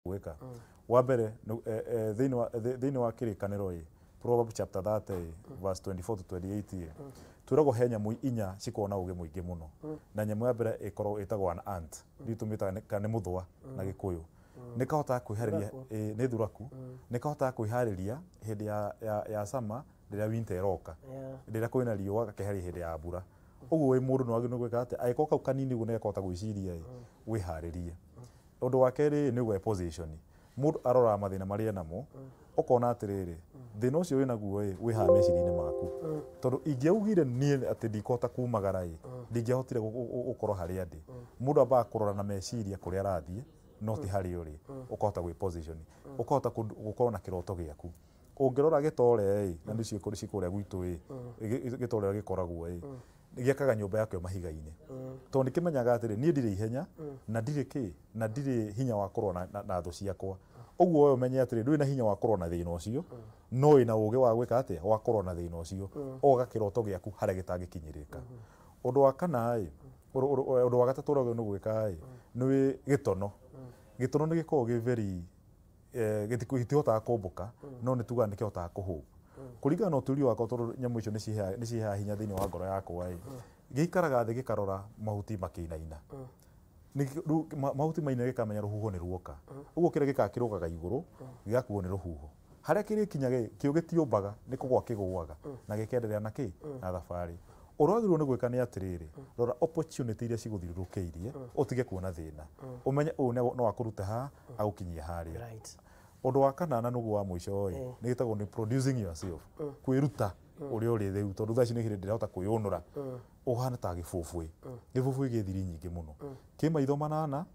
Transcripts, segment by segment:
Gwĩka wa mbere thĩinĩ wa Kĩrĩkanĩro ĩ, Proverbs chapter 30 verse 24 to 28 ĩ, twĩragwo he nyamũ inya cikoragwo na ũgĩ mũingĩ mũno, na nyamũ ya mbere ĩkoragwo ĩtagwo an ant, ithuĩ tũmĩtaga kana nĩ mũthũa na Gĩkũyũ. Nĩ kahotaga kwĩharĩria. Thuraku. Ĩ, nĩ thuraku. Nĩ kahotaga kwĩharĩria hĩndĩ ya summer, rĩrĩa winter ĩroka, rĩrĩa kwĩna riũa gakeharĩria hĩndĩ ya mbura. Ũguo wĩ mũndũ nĩ wagĩrĩirwo nĩ gwĩka atĩa? Angĩkorwo kau kanini ũguo nĩ gakũhota gwĩciria ĩ, wĩharĩrie. Ũndũ wa kerĩ nĩ gwĩ position. Mũndũ aroraga mathĩna marĩa enamo, ũkona atĩrĩrĩ, thĩna ũcio wĩnaguo ĩ, wĩ haha meciria-inĩ maku, tondũ ingĩaugire niĩ atĩ ndikũhota kumagara ĩ, ndingĩahotire gũkorwo harĩa ndĩ. Mũndũ ambaga kũrora na meciria kũrĩa arathiĩ, no ti harĩa ũrĩ. Ũkahota gwĩ position, ũkahota gũkorwo na kĩroto gĩaku. Ũngĩrora gĩtore ĩ, na nĩcio ci kũrĩa gwitũ ĩ, gĩtore gĩkoragwo ĩ, gĩakaga nyũmba yakĩo mahiga-inĩ, tondũ nĩ kĩmenyaga atĩrĩ, niĩ ndirĩ ihenya na ndirĩ kĩ na ndirĩ hinya wa kũrũa na thũ ciakwa. Ũguo we ũmenye atĩrĩ, ndũrĩ na hinya wa kũrũa na thĩna ũcio, no wĩna ũgĩ wa gwĩka atĩa, wa kũrũa na thĩna ũcio, ũgoka kĩroto gĩaku harĩa gĩtangĩkinyĩrĩka. Ũndũ wa kana ĩ, ũndũ wa gatatũ ũrĩa wagĩrĩirwo nĩ gwĩka ĩ, nĩ gĩtono. Gĩtono nĩ gĩkoragwo gĩ very gĩtihotaga kũmbũka, no nĩ tugaga nĩ kĩhotaga kũhũpa kũringana na ũtuĩria wakwa, tondũ nyamũ icio nĩ ciheaga hinya thĩinĩ wa ngoro yakwa ĩ. Gĩikaraga thĩ gĩkarora mahuti makĩinaina. Rĩu mahuti maina, gĩkamenya rũhuho nĩ ruoka. Ũguo kĩrĩa gĩkaga, kĩrũgaga igũrũ, gĩgakuo nĩ rũhuho. Harĩa kĩrĩkinya kĩo gĩtiũmbaga, nĩ kũgwa kĩgũaga na gĩkenderea na kĩ na thabarĩ. Ũrĩa wagĩrĩirwo nĩ gwĩka nĩ atĩrĩrĩ, rora opportunity iria cigũthiũrũrũkĩirie, ũtige kuona thĩna, ũmenye ũyũ no akũrute haha agũkinyie harĩa. Ũndũ wa kanana, nĩguo wa mũico ĩ, nĩ gĩtagwo nĩ producing yourself, kwĩruta ũrĩa ũrĩ rĩu, tondũ thaa ici nĩ hĩndĩ ndĩrahota kwĩyũnũra. Ũhana ta gĩbũbũĩ. Gĩbũbũĩ gĩ thiri nyingĩ mũno, kĩ maitho manana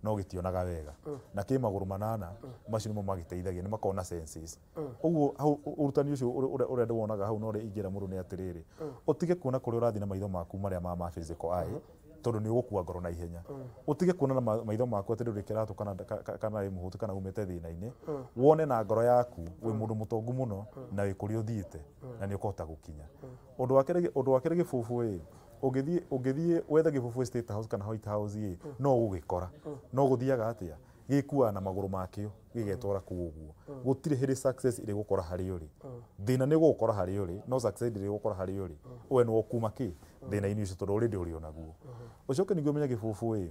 no gĩtionaga wega, na kĩ magũrũ manana, macio nĩmo magĩteithagia, nĩ makoragwo na senses. Ũguo hau ũrutani ũcio ũrĩa ndĩwonaga hau, na ũrĩa ingĩra mũndũ nĩ atĩrĩrĩ, ũtige kuona kũrĩa ũrathiĩ na maitho maku marĩa ma physical eye, tondũ nĩ ũgũkua ngoro na ihenya. Ũtige kuona na maitho maku atĩ ndũrĩ kĩratũ kana wĩ mũhũtu kana umĩte thĩna-inĩ. Wone na ngoro yaku wĩ mũndũ mũtongu mũno na wĩ kũrĩa ũthiĩte na nĩ ũkũhota gũkinya. Ũndũ wa kerĩ, gĩbũbũ ĩ, ũngĩthiĩ wethe gĩbũbũ State House kana White House ĩ, no ũgũgĩkora, no gũthiaga atĩa? Gĩkuaga na magũrũ makĩo, gĩgetwara kũu. Ũguo gũtirĩ hĩndĩ success ĩrĩ gũkora harĩa ũrĩ. Thĩna nĩ ũgũgũkora harĩa ũrĩ, no success ndĩrĩ gũkora harĩa ũrĩ. We nĩ ũkuma kĩ thĩna-inĩ ũcio, tondũ already ũrĩ onaguo. Ũcoke ningĩ ũmenye gĩbũbũ ĩ,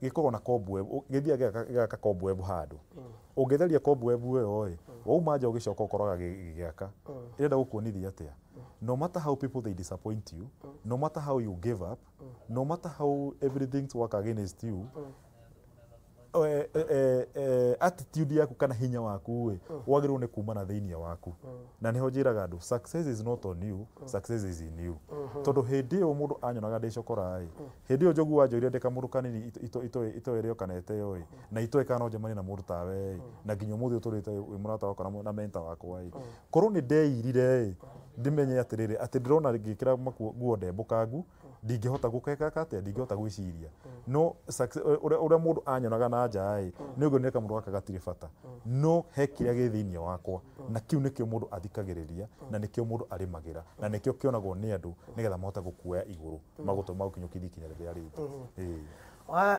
gĩkoragwo na cobweb, gĩthiaga gĩgaka cobweb handũ. Ũngĩtheria cobweb ĩyo ĩ, wauma nja ũgĩcoka ũkoraga gĩgĩaka. Ĩrenda gũkuonithia atĩa? No matter how people they disappoint you, no matter how you give up, no matter how everything's work against you, attitude yaku kana hinya waku ĩ, wagĩrĩirwo nĩ kuma na thĩinĩ waku. Na nĩho njĩraga andũ, success is not on you, success is in you. Tondũ hĩndĩ ĩyo mũndũ anyonaga ndĩ cokora ĩ, hĩndĩ ĩyo njogu wanjoire ndĩ kamũndũ kanini, itoĩ ĩrĩa kana ĩteo ĩ, na itoĩ kana no njemanie na mũndũ tawe ĩ, na nginya ũmũthĩ ũtũrĩte wĩ mũrata wakwa na mentor wakwa ĩ. Korwo nĩ ndeirire ĩ, ndĩmenye atĩrĩrĩ, atĩ ndĩrona ngĩkĩra nguo ndembũkangu, ndingĩhota gũkeka atĩa, ndingĩhota gwĩciria. No ũrĩa mũndũ anyonaga na nja ĩ, nĩ ũguo nĩ kamũndũ gaka gatirĩ bata, no he kĩrĩa gĩ thĩinĩ wakwa, na kĩu nĩkĩo mũndũ athikagĩrĩria, na nĩkĩo mũndũ arĩmagĩra, na nĩkĩo kĩonagwo nĩ andũ nĩgetha mahote gũkuoya igũrũ magũtũma ũkinyũkithie ikinya rĩrĩa rĩngĩ. Ĩĩ.